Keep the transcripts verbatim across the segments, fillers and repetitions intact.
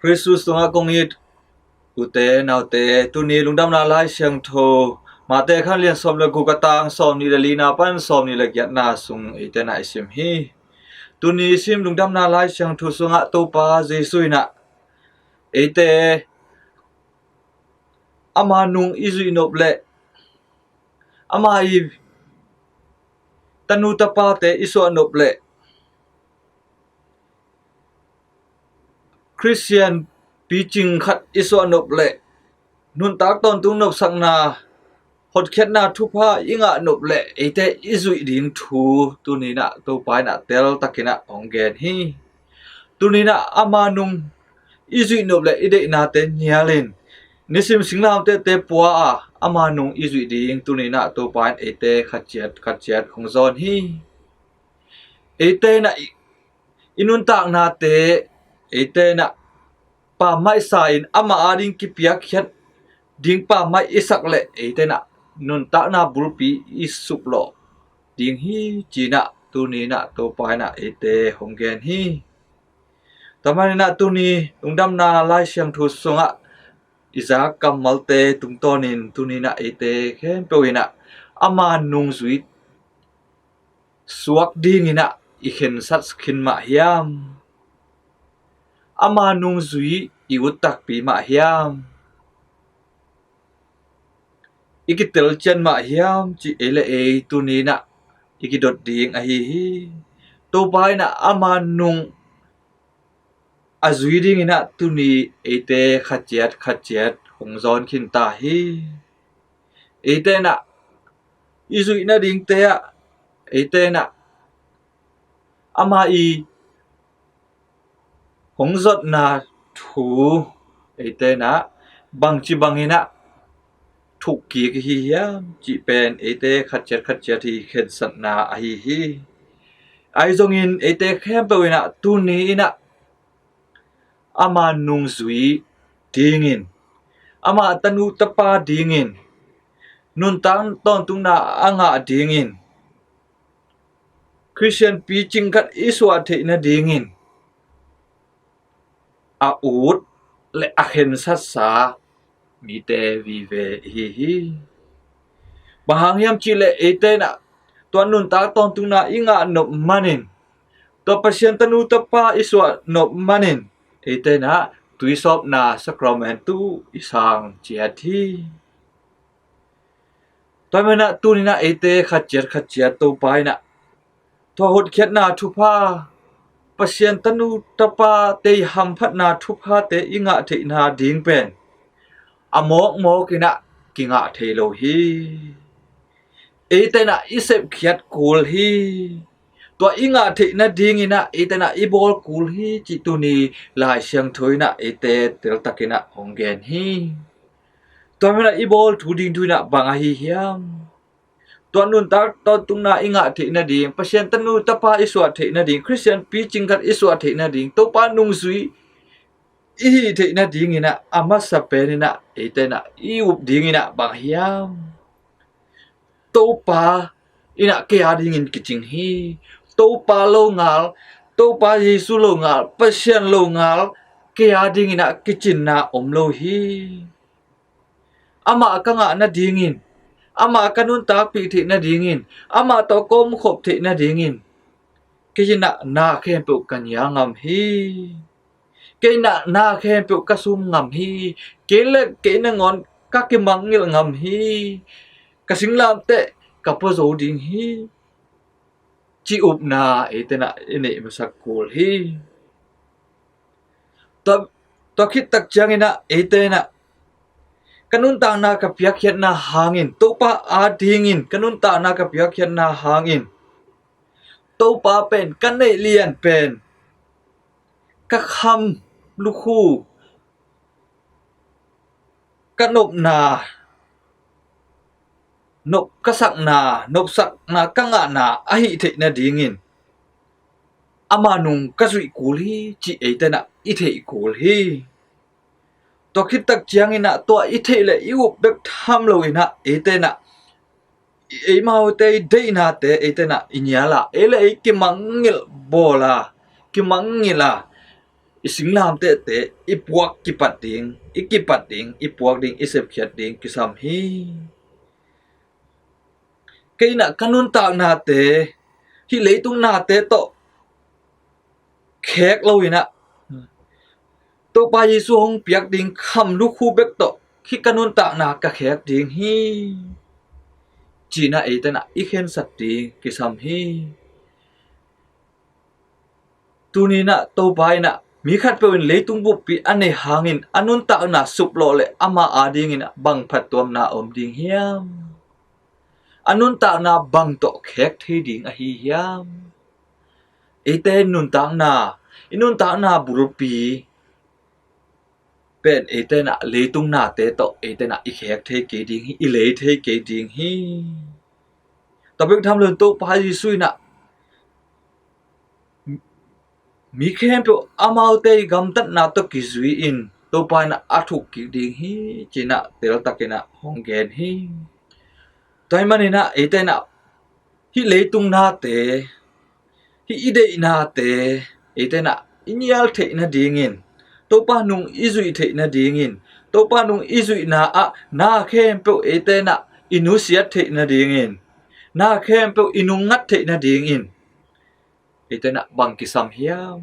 Khrih Jesuh sungah kong it ute naute, tuni lungdamna Lai Siangtho Mate khan lian sawm le guk a tang sawm nih le lina pan sawm nih le giatna sung eite na i sim hi. Tuni i sim lungdamna Lai Siangtho sungah Topa Jesuh in ah eite ama nung i zuih nop leh ama i tanu tapate i suah nop leh Khristian picing khat i suah nop leh nuntak tawntung nopsakna hotkhiatna thupha i ngah nop leh eite i zuih ding thu tuni in ah Topa in ah teltakin ah hong gen hi. Tuni in ah ama nung i zuih nop leh i deihnate nialin nisim singlamtehte pua a ama nung i zuih ding tuni in ah Topa in eite khatciat khatciat hong zawn hi. Eite in ah i, i nuntaknate eite in ah pammaih sa in ama ading kipiakkhiat ding pammaih i sak leh eite in ah nuntakna bulpi i suplawh ding hi ci in ah tuni in ah Topa in ah eite hong gen hi. Tua manin ah tuni lungdamna Lai Siangtho sungah i zak kammalte tungtawnin tuni in ah eite khempeuh in ah ama nungzui suak dingin ah i khensat khin mah hiam? Ama nungzui i ut takpi mah hiam? I kitel cian mah hiam cih ei le ei tuni in ah i kidot ding ahi hi. Topa in ah ama nung a zui dingin ah tuni eite khatciat khatciat hong zawn khin ta hi. Eite in ah i zuih nadingte ah eite in ah ama i hong zotna thu eite in ah bangci bangin ah thukkik i hi hiam cih pen eite khatciat khatciat i khensatna ahi hi. Ahi zongin eite khempeuh in ah tuni in ah ama nungzui dingin, ama tanu tapa dingin, nuntak tawntungna a ngah dingin, Khristian picing khat i suah theih nadingin a ut le a khensatsa mite vive i hi hi. Bang hang hiam cih leh eite in ah tua nuntak tawntungna i ngah nop manin, tua Pasian tanu tapa i suah nop manin eite in ah tuisawpna sakramentu i sang ciat hi. Tua manin ah tuni in ah eite khatciat khatciat Topa in ah tua hotkhiatna thupha, Pasian tanu tapate i hamphatna thuphate i ngah theihna ding pen a mawkmawk in ah kingah thei lo hi. Eite in ah i sepkhiat kul hi. Tua i ngah theih nadingin ah eite in ah i bawl kul hi cih tuni Lai Siangtho in ah eite teltakin ah hong gen hi. Tua manin ah i bawl thu ding thu in ah bang ahi hiam? Tua nuntak tawntungna i ngah theih nading, Pasian tanu tapa i suah theih nading, Khristian picing khat i suah theih nading, Topa nungzui i hih theih nadingin ah a masa pen in ah eite in ah i up dingin ah bang hiam? Topa in ah kei a dingin kicing hi. Topa lo ngal, Topa Jesuh lo ngal, Pasian lo ngal kei a dingin ah kicinna om lo hi. Amah ka ngah nadingin, amah ka nuntakpih theih nadingin, amah tawh ka omkhop theih nadingin kei in ah na khempeuh ka nia ngam hi. Kei in ah na khempeuh ka sum ngam hi. Kei le kei nangawn ka kimangngilh ngam hi. Ka singlamteh ka pua zo ding hi, cih upna eite in ah i neih masak kul hi. Tua, tua khit tak ciangin ah eite in ah ka nuntakna ka piakkhiatna hangin, Topa a dingin ka nuntakna ka piakkhiatna hangin Topa pen ka neih lian pen, ka kham lukhu, ka nopna, nop ka sakna, nopsakna ka ngahna a hih theih nadingin ama nung ka zuih kul hi cih eite in ah i theih kul hi. Tua khit tak ciangin ah tua i theih le i up bek tham loin ah eite in ah eimaute i deihnate eite in ah i nial a, ei le ei kimangngilh bawl a, kimangngilh a, i singlamtehte i puak kipat ding, i kipat ding, i puak ding, i sepkhiat ding kisam hi. Kei in ah ka nuntaknate hih leitung nate tawh khek lo in ah, Topa Jesu hong piak ding kham lukhu bek tawh hih ka nuntakna ka khek ding hi, ci-in ah eite in ah i khensat ding kisam hi. Tuni in ah Topa in ah mi khatpeuh in leitung buppi a neih hangin a nuntakna suplawh leh ama adingin ah bang phattuamna om ding hiam? A nuntakna bang tawh khek thei ding ahi hiam? Eite nuntakna, i nuntakna bulpi pen eite in ah leitung nate tawh eite in ah i khek thei kei ding hi, i lei thei kei ding hi. Tua bek tham loin Topa Jesu in ah mi khempeuh amaute i gamtatna tawh kizui-in Topa in ah a thuk kik ding hi, ci-in ah teltakin ah hong gen hi. Tua ahih manin ah eite in ah hih leitung nate, hih i deihnate eite in ah i nial theih nadingin, Topa nung i zuih theih nadingin, Topa nung i zuihna ah na khempeuh eite in ah i nusiat theih nadingin, na khempeuh i nungngat theih nadingin eite in ah bang kisam hiam?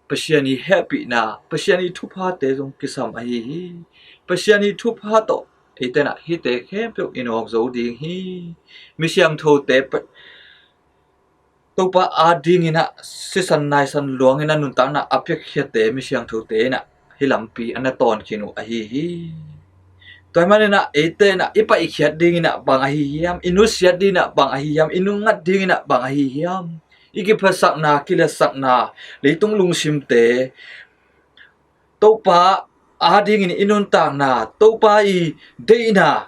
Pasian i hehpihna, Pasian i thuphate zong kisam ahi hi. Pasian i thupha tawh eite in ah hihte khempeuh i nawk zo ding hi. Mi siangthote pa-, Topa adingin ah sisan naisan luangin a nuntakna a piakkhiate mi siangthote in ah hih lampi a na tawn khin uh ahi hi. Tua ahih manin ah eite in ah i paihkhiat dingin ah bang ahi hiam? I nusiat dingin ah bang ahi hiam? I nungngat dingin ah bang ahi hiam? I kiphatsakna, kiletsakna, leitung lungsimte, Topa adingin i nuntakna, Topa i deihna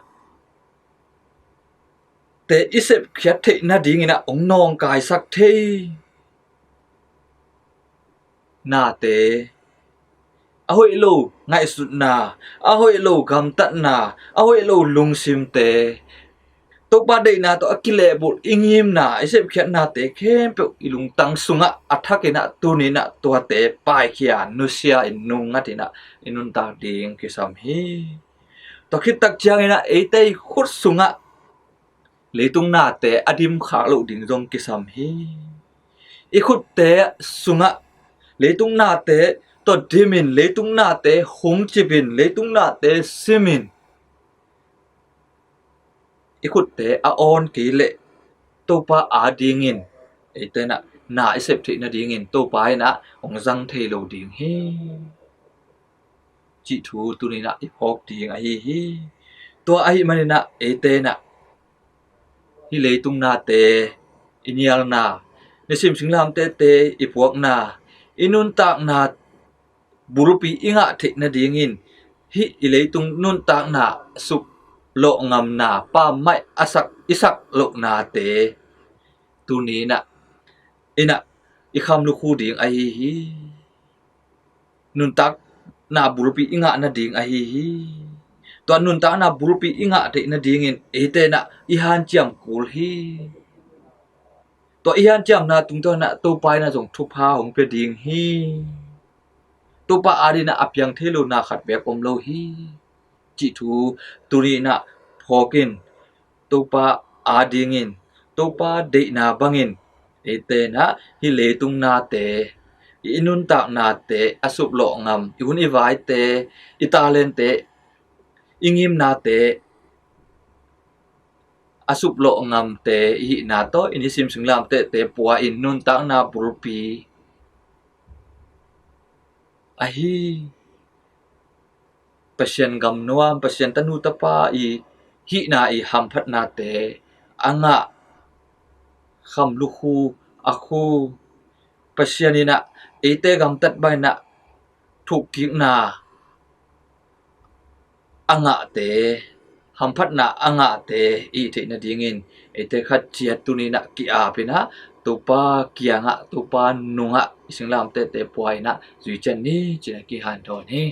te i sepkhiat theih nadingin ah hong nawngkaisak thei nate, a hoih lo ngaihsutna, a hoih lo gamtatna, a hoih lo lungsimte, Topa deihna tawh a kilehbulh i ngimna, i sepkhiatnate khempeuh i lungtang sungah a thakin ah tuni in ah tuate paikhia, nusia in nungngatin ah i nuntak ding kisam hi. Tua khit tak ciangin ah eite i khut sungah leitung nate a dimkhak loh ding zong kisam hi. I khutte sungah leitung nate tawh dimin, leitung nate hungcipin, leitung nate simin, i khutte a awn kei leh Topa adingin eite in ah na i sep theih nadingin Topa in ah hong zang thei lo ding hi, cih thu tuni in ah i phawk ding ahi hi. Tua ahih manin ah eite in ah hih leitung nate i nialna, nisim singlamtehte i puakna, i nuntakna bulpi i ngah theih nadingin, hih i leitung nuntakna suplawh ngamna, pammaih a sak, i sak lohnate tuni in ah, in ah i kham lukhu ding ahi hi. Nuntakna bulpi i ngah nading ahi hi. Tua nuntakna bulpi i ngah theih nadingin eite in ah i hanciam kul hi. Tua i hanciamna tungtawn in ah Topa in ah zong thupha hong pia ding hi. Topa adingin ah a piang thei lo na khat beek om lo hi, cih thu tuni in ah phawk in, Topa adingin, Topa deihna bangin eite in ah hih leitung nate, i nuntaknate a suplawh ngam, i hun i vaite, i talentte, i ngimnate a suplawh ngamte i hihna tawh i nisim singlamtehte pua in nuntakna bulpi ahi Pasian gamnuam, Pasian tanu tapa i hihna i hamphatnate a ngah, kham lukhu, a khu, Pasian in ah eite gamtat bangin ah thukkikna a ngahte, hamphatna a ngahte i hih theih nadingin eite khat ciat tuni in ah ki-ap in ah Topa kiangah, Topa nungah i singlamtehte pua in ah zui ciat ni, ci-in ah kihanthawn hi.